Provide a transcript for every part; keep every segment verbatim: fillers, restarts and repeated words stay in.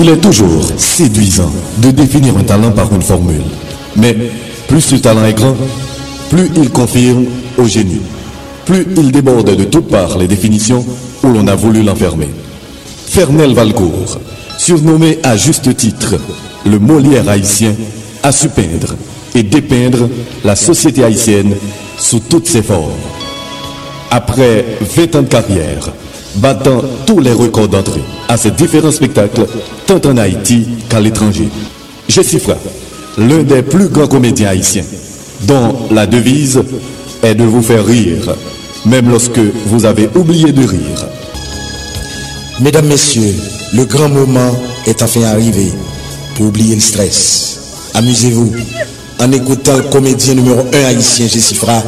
Il est toujours séduisant de définir un talent par une formule. Mais plus ce talent est grand, plus il confirme au génie. Plus il déborde de toutes parts les définitions où l'on a voulu l'enfermer. Fernel Valcourt, surnommé à juste titre le Molière haïtien, a su peindre et dépeindre la société haïtienne sous toutes ses formes. Après vingt ans de carrière, battant tous les records d'entrée à ses différents spectacles, tant en Haïti qu'à l'étranger, Jesifra, l'un des plus grands comédiens haïtiens, dont la devise est de vous faire rire, même lorsque vous avez oublié de rire. Mesdames, Messieurs, le grand moment est enfin arrivé pour oublier le stress. Amusez-vous en écoutant le comédien numéro un haïtien Jesifra.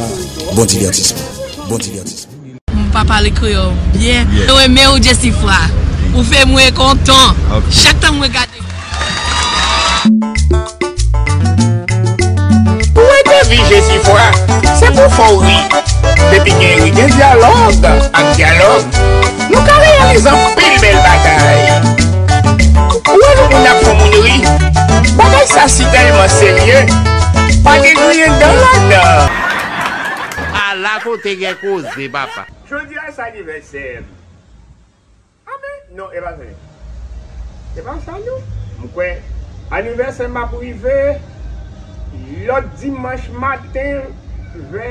Bon divertissement. Bon divertissement. M pa pale kreyòl byen. Mwen renmen w, Jesifra. Ou fè mwen kontan. Chak tan mwen gade. Pou entevi Jesifra, se pou fè w ri. Depi gen ri, gen dyalòg. Ak dyalòg, nou ka reyalize anpil bèl bagay. Ou wè lè moun ap fè moun ri, bagay sa si tèlman serye, pa gen griyen dan ladan. Ala kote gen koze, papa. Jodi a se anivèsè m. Anben, non, e pa sa. E pa sa, non. M kwè anivèsè m ap rive lòt dimanch maten vè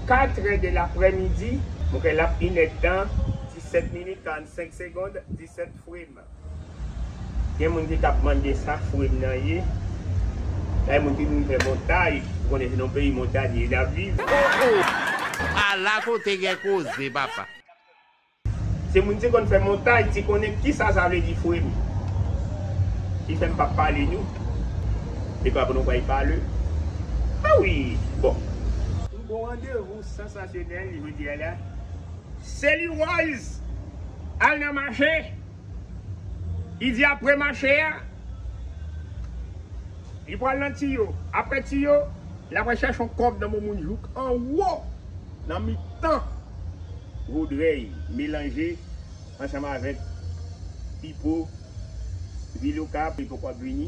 katrè de laprèmidi. M kwè l ap inèdtan, disèt minit, karannsenk segonn, disèt frem. Gen moun ki t ap mande sa frem nan ye. Sa e moun ki vin fè montay, ou konnen se nan peyi montanye n ap viv. Ala kote gen koze, papa. Se moun ki konn fè montay, ki konnen kisa sa vle di frem. Ki fè m p ap pale nou. E pa pou nou pral pale. A wi, bon. Nou gon randevou sansasyonèl jodi a la. Seli Wòz al nan mache. Li di apre mache a, li pral nan Tiyo. Apre Tiyo, l apral chèche yon kòb nan men moun jouk anwo, nan mitan Vodrèy, melanje ansanm avèk Pipo, Vil Okap, li poko ap vini.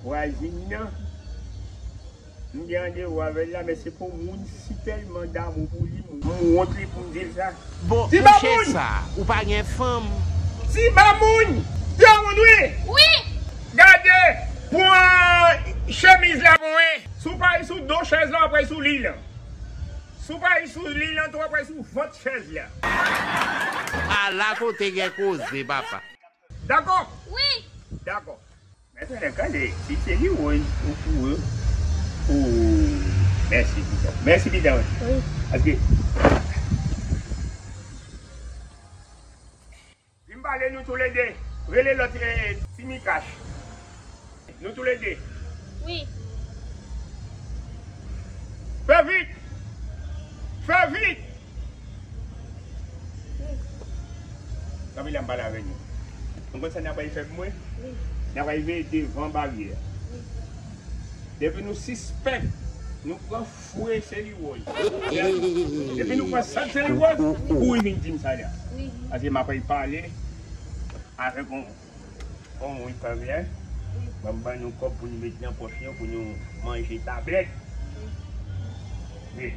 Vwazin nan, m gen randevou avè l la, men se pou moun si tèlman damou pou li, m wont li pou m di l sa. Bon, monchè, sa, ou pa gen fanm? Ti ba moun! Ti ba moun, wi! Wi! Gade, pran chemiz la pou mwen. Si w pa ri sou do chèz la, w ap ri sou li lan. Si w pa ri sou li lan tou, w ap ri sou vant chèz la. Ala kote gen koze, papa. Dakò? Wi. Dakò. Mèt Alex, gade, si se li woy ou pou ou. Mèsi, pitan. Mèsi, pitan. Wi. Paske vin pale nou toulede. Rele lòt, eh, Ti Mikash. Nou toulede. Wi. Fè vit! Fè vit! Kanpe la, m pale avè nou. Nou konn sa n ap fè pou mwen? Wi. N ap veye devan baryè. Wi. Depi nou sispèk, nou pran fwe, se li woy. Depi nou pran sant, se li woy, kouri vin di m sa la. Wi. Paske m ap pale avèk yon, yon moun kanmenm. Wi. Ban m ban nou kòb pou nou met nan pòch nou, pou nou manje tablèt. Wi. Wi.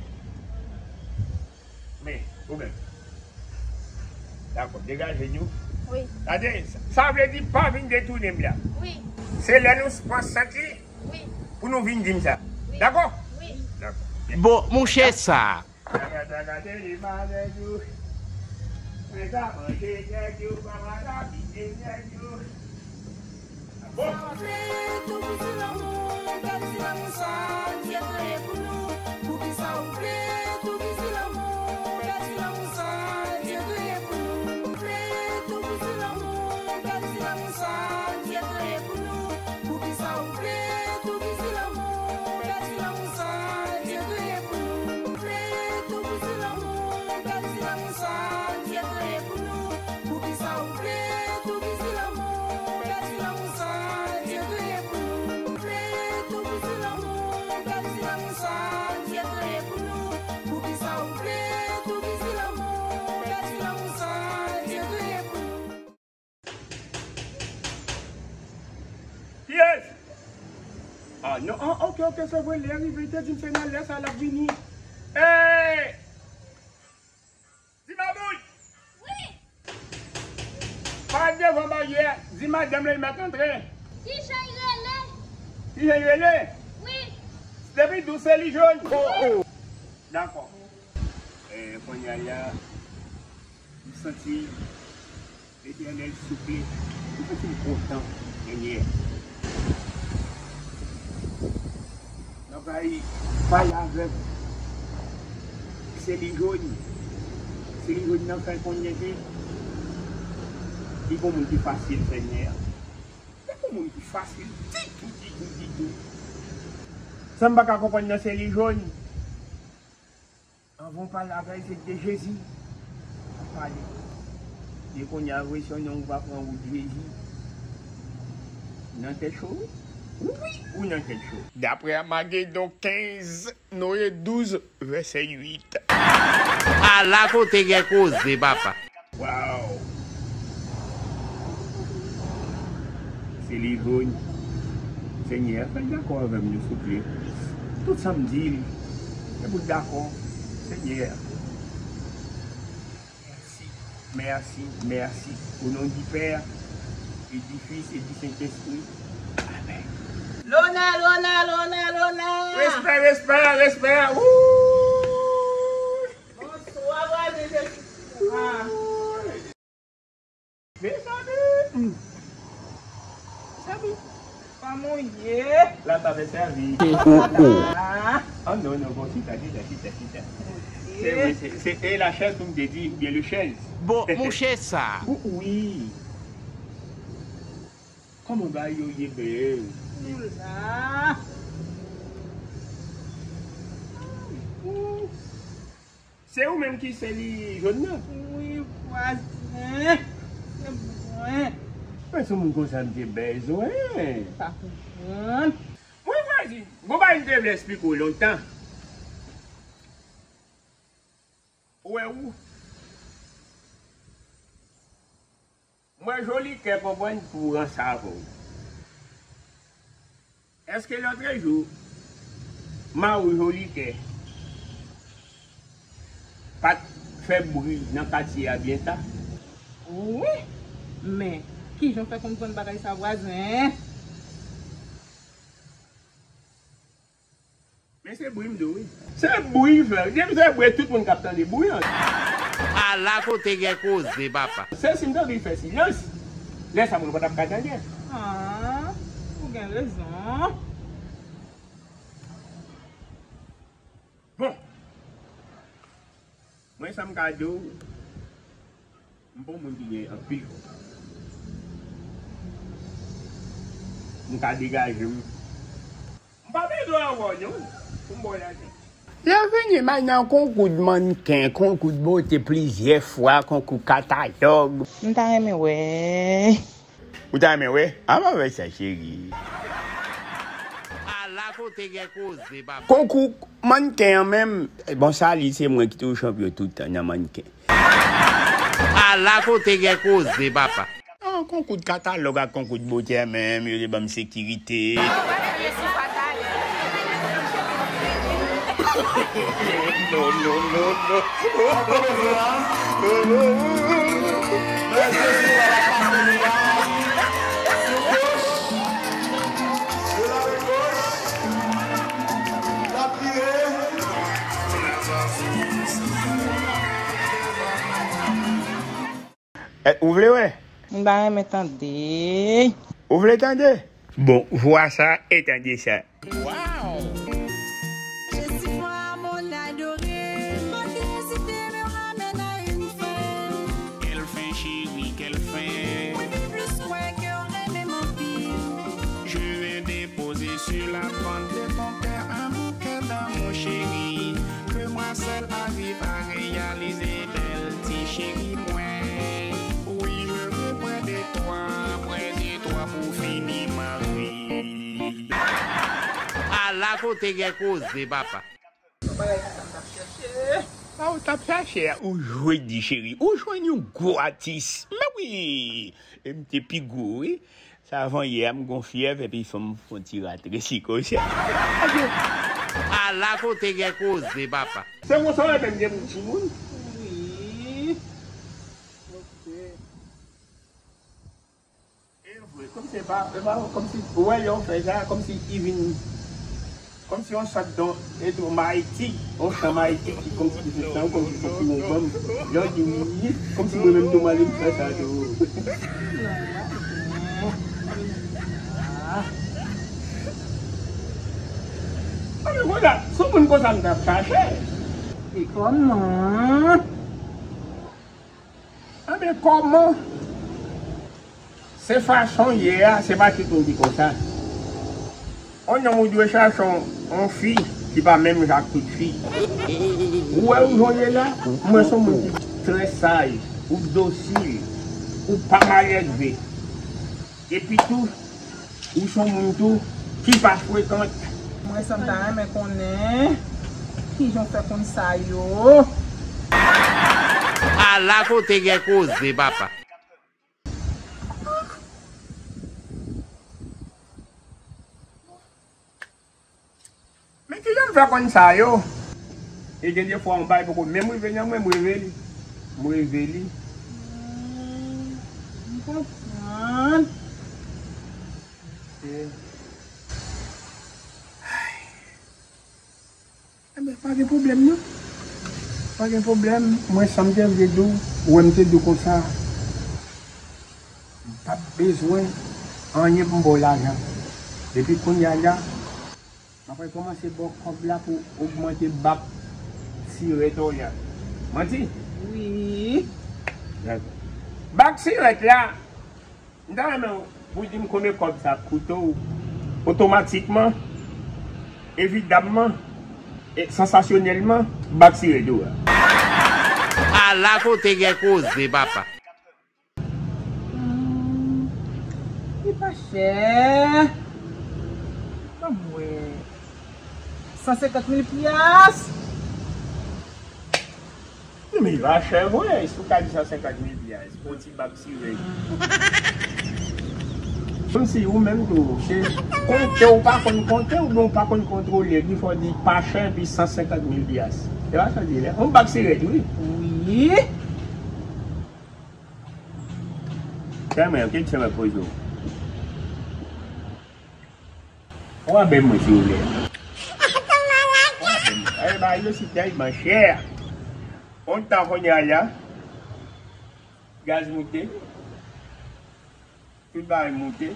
Men, ou menm. Dakò, degaje nou. Wi. Gade, sa vle di pa vin detounen m la. Wi. Se lè nou pran sant li, wi, pou nou vin di m sa. Wi. Dakò? Wi. Dakò. Bon, monchè, sa. Gade, gade, gade, li malè yo. Men sa manje nèg yo, papa la pite nèg yo. Bon. Ah, non, ah, ok, ok, se vre, lè rive, li te di m se nan lè sa l ap vini. Ey! Di Mabouy! Wi! Pa devan baryè, di madanm lan li mèt antre. Kijan l rele? Kijan l rele? Wi. Depi douz se li jòn. Oh, oh. Dakò. Eh, kounye a la, m santi Letènèl souple, m santi m kontan, Senyè. Bagay pale avèk Selin Jòn. Selin Jòn nan fè konnen ke li gon moun ki fasil, Senyè. Li gon moun ki fasil ditou, ditou, ditou. Sa m pa ka konprann nan Selin Jòn. Anvan w pale avè l, se de Jezi w ap pale. E kounye a, vre, se yon nonm ou pa pran wout Jezi. Nan tèt cho, wi. Wi, ou nan tèt cho. Daprè Amagedon kenz, Noye douz, vèsè uit. Ala kote gen koze, papa. Waw! Se li jwenn. Senyè, fè l dakò avè m, souple. Tout sa m di l, se pou l dakò. Senyè, mèsi, mèsi, mèsi. O non di Pè, e di Fis, e di Sentespri. Amèn. Lona, Lona, Lona, Lona! Respè, respè, respè! Wouy! Bonswa, vwazen Jezi. Ah. Mezanmi! Mezanmi! Kòman w ye? La pa fè sèvi. Oh, oh. Ah. Oh, non, non, bon, chita, chita, chita, chita. Se, se, se, e la chèz pou m te di, oubyen le chèz. Bon, mouche sa. Ou, wi. Kòman bagay yo ye, bèl? Nou la. Se ou menm ki se li jòn nan? Wi, vwazen. Se mwen. Mwen se moun konsa m te bezwen. Pa konprann. Mwen vwazen, gon bagay m te vle eksplike w lontan. Ou wè ou? Mwen Jolikè konprann pou ranse avè w. Èske lòtrejou, mari w Jolikè pa t fè bri nan katye a byen ta? Wi, men kijan w fè konprann bagay sa, vwazen? Men se bri m di w, wi. Se bri l fè. Depi se bri, tout moun k ap tande bri an. Ala kote gen koze, papa. Se si m t anvi fè silans, lè sa moun pa t ap ka tande. Ah, ou gen rezon. Bon. Mwen, sa m ka di w, m pa yon moun ki gen anpil kòb. M ka degaje m. M pa bezwen avè w, non, pou m ba w lajan. Lè w vini, m al nan konkou d mannken, konkou d bote plizyè fwa, konkou katalòg. M ta renmen wè. Ou ta renmen wè? An pa fè sa, cheri. Ala kote gen koze, papa. Konkou mannken an menm, bon, sa li, se mwen ki toujou chanpyon tout tan nan mannken. Ala kote gen koze, papa. An, konkou d katalòg ak konkou d bote menm, yo te ban m sekirite. Non, non, non, non. Eh, ou vle wè? M ta renmen tande. Ou vle tande? Bon, vwa sa e tande sa. Wow! Jezi, mwen, mon adoré, mon Dieu, si tu me ramènes à une fin. Quelle fin, chérie, quelle fin? Mwen vin plis kwè ke w renmen m anpil. Je vais déposer sur la tente de ton cœur un bouquet d'amour, chérie. Que moi seul arrive à réaliser, bèl ti cheri mwen. Oui, je veux près de toi, près de toi pour finir ma vie. Ala kote gen koze, papa. Sa w t ap chache a, ou jwenn li, cheri. Ou jwenn yon gwo atis. Men wi, e m te pi gwo, wi. Avan yè a, m gon fyèv, epi fanm fè yon ti rat resi konsa. Ala kote gen koze, papa. Se konsa w renmen m gen pou timoun? Wi. Ok. E vre, kòmsi e pa, e pa, kòmsi, ou wè, lè w fè sa, kòmsi i vin, kòmsi yon sòt de, e de mayetik, yon chan mayetik ki kòmsi ki sot nan ou, kòmsi se yon banm. Lè w di wi, kòmsi mwen menm tou m ale m fè sa tou. Anben, konsa, sou moun konsa m t ap chache. E kòman? Anben, kòman? Se fason ye a, se pa tout moun ki konsa. On nonm ou dwe chache on, on fi ki pa menm jan ak tout fi. Ou wè ou jan w ye la, mwen se on moun ki trè saj, ou dosil, ou pa malelve. Epi tou, ou se on moun tou ki pa frekant. Mwen sa m ta renmen konnen, kijan w fè konn sa yo? Ala kote gen koze, papa. Men kijan m fè konn sa yo? E gen de fwa yon bagay poko menm rive nan mwen, m reve li. M reve li. Hmm, m konprann. Ok. Ay. Enben, pa gen pwoblèm, non. Pa gen pwoblèm. Mwen, sa m te vle di w, ou wè m te di w konsa, m p ap bezwen anyen pou m ba w lajan. Depi kounye a la, m ap rekòmanse ba w kòb la pou ogmante bak sirèt ou la. Manti? Wi. Dakò. Bak sirèt la, m ta renmen pou w di m konbyen kòb sa ap koute w otomatikman, evidamman, e sansasyonèlman, bak sirèt ou a. Ala kote gen koze, papa. Hmm, li pa chè. Ban m wè. San senkant mil pyas. Non, men li pa chè vre, si w ka di san senkant mil pyas pou yon ti bak sirèt. Kòmsi ou menm tou, se konte w pa konn konte oubyen w pa konn kontwole, ki fè w di pa chè epi san senkant mil pyas. Se pa sa w di la? Yon bak sirèt, wi. Wi. Tèlman, kite mwen poze w. Ou anbè mwen, siwouplè. Ou anbè mwen. Ay, bagay yo si tèlman chè. On tan kounye a la, gaz moute, tout bagay moute.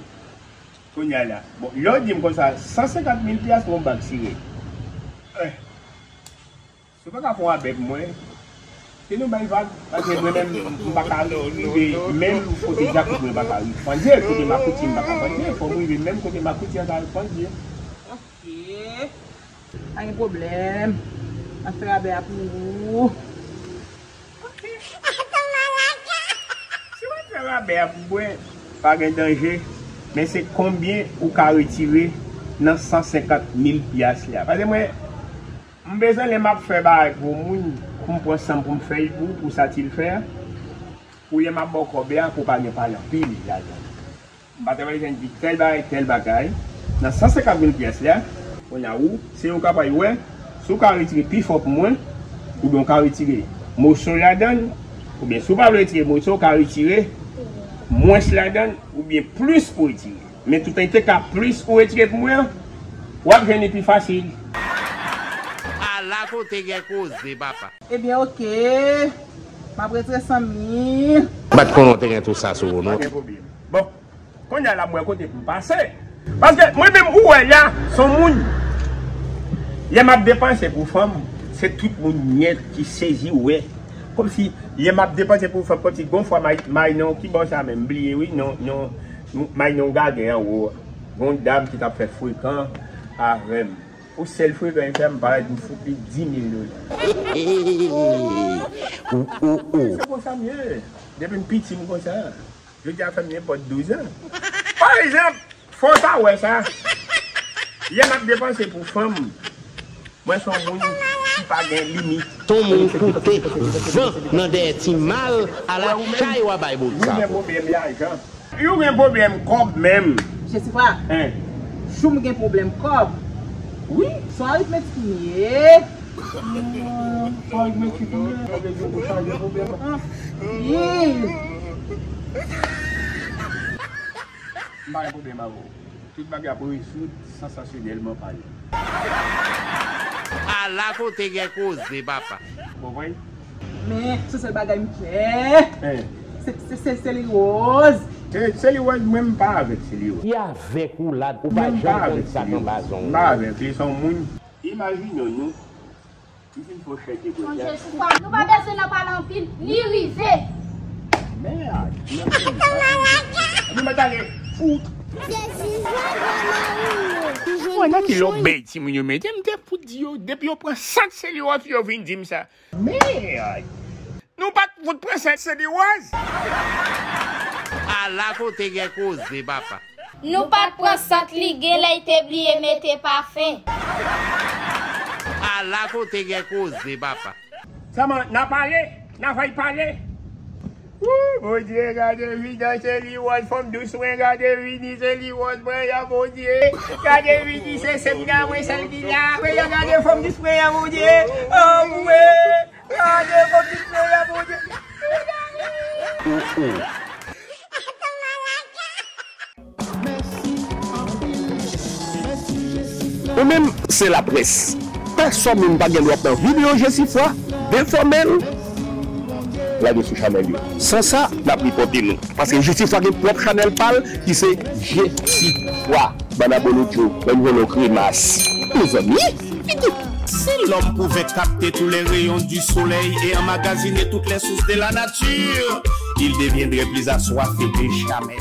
Kounye a la. Bon, lè w di m konsa, san senkant mil pyas pou yon bak sirèt. Eh. Si w pa ka fè yon abè pou mwen, kite nou bay vag, paske mwen menm, m pa ka rive menm kote Djakout mwen pa ka rive pandye, kote Makouti m pa ka pandye, fò m rive menm kote Makouti an ka pandye. Ok. Pa gen pwoblèm. M ap fè abè a pou ou. Ok. Si w ap fè abè a pou mwen, pa gen danje, men se konbyen ou ka retire nan san senkant mil pyas la? Paske mwen, M bezwen lè m ap fè bagay pou moun, pou m pran san m pou m fè l pou, pou sa ti l fè a, pou lè m ap ba w kòb la, pou pa gen pale anpil ladan l. M pa t ap bezwen di tèl bagay, tèl bagay. Nan san senkant mil pyas la, kounye a ou, se ou k ap al wè, si w ka retire pi fò pou mwen, oubyen w ka retire moso ladan l, oubyen si w pa vle retire moso, w ka retire mwens ladan l, oubyen plis pou w retire. Men tout an te ka plis ou retire pou mwen an, w ap jwenn li pi fasil. Ala kote gen koze, papa. Ebyen, oke. M ap retire san mil. M pa t konnen w te gen tout sa sou ou, non. Pa gen pwoblèm. Bon, kounye a la, m wè kote pou m pase. Paske mwen menm, ou wè la, se yon moun. Lè m ap depanse pou fanm, se tout moun nèt ki sezi wè. Kòmsi, lè m ap depanse pou fanm, kòmsi gon fwa may, may non, ki bò sa menm, m bliye wi, non, non, may non gagen anwo a. Gon dam ki t ap fè frekan avè m. Pou sèl frekan li fè m, parèt m fout li dis mil dola. Ou, ou, ou. Se konsa m ye. Depi m piti m konsa. Jodi a fè m nenpòt douz an. Pa egzanp, fò w ta wè sa. Lè m ap depanse pou fanm, mwen se yon moun ki pa gen limit. Ton moun koute van nan dèyè ti mal a la chay w a bay bout sa. Wi, men pwoblèm lajan. Ou gen pwoblèm kòb menm. Jesifwa, Hein? Jou m gen pwoblèm kòb. Wi. Swa aritmetik m ye. Swa aritmetik m ye. Sa vle di ou chaje pwoblèm. Wi. M pa gen pwoblèm avè w. Tout bagay ap rezoud sansasyonèlman pale. Ala kote gen koze, papa. Ou konprann? Men, se sèl bagay m pè. Se, se, se, se li woz. Se, se li woz, mwen m pa avèk se li woz. Ki avèk ou la, ou pa janm konn sa k anba zong. M pa avèk li, se yon moun. Imajine w, nou, li fin fè w chèche kote a. Nou pa bezwen nan pale anpil, li rive. Mèd, nou mèt ale fout. Mwen nan ki lòbèy timoun yo mete m te fout di yo depi yo pran sant se li woz yo vin di m sa. Mèd! Nou pa t fout pran sant se li woz. Ala kote gen koze, papa. Nou pa t pran sant li genlè l te bliye mete pafen. Ala kote gen koze, papa. Sèlman, n a pale, n a fay pale. Wou, Bondye, gade vini se li woz fanm dous mwen, gade vini se li woz mwen an, Bondye. Gade vini se sèm nan mwen sèl ki la. Mwen an, gade fanm dous mwen an, Bondye. Oh, mwen. Gade fanm dous mwen an, Bondye. Ou menm, se laprès. Pèsòn moun pa gen dwa pran videyo Jesifwa, defòme l, lage sou chanèl yo. San sa, n ap ripòte nou. Paske Jesifwa gen pwòp chanèl pa l ki se Jesifwa. Bann abolotcho, bann vòlò kremas. Mezanmi, pitit. Si l'homme pouvait capter tous les rayons du soleil et emmagasiner toutes les sources de la nature, il deviendrait plus assoiffé que jamais.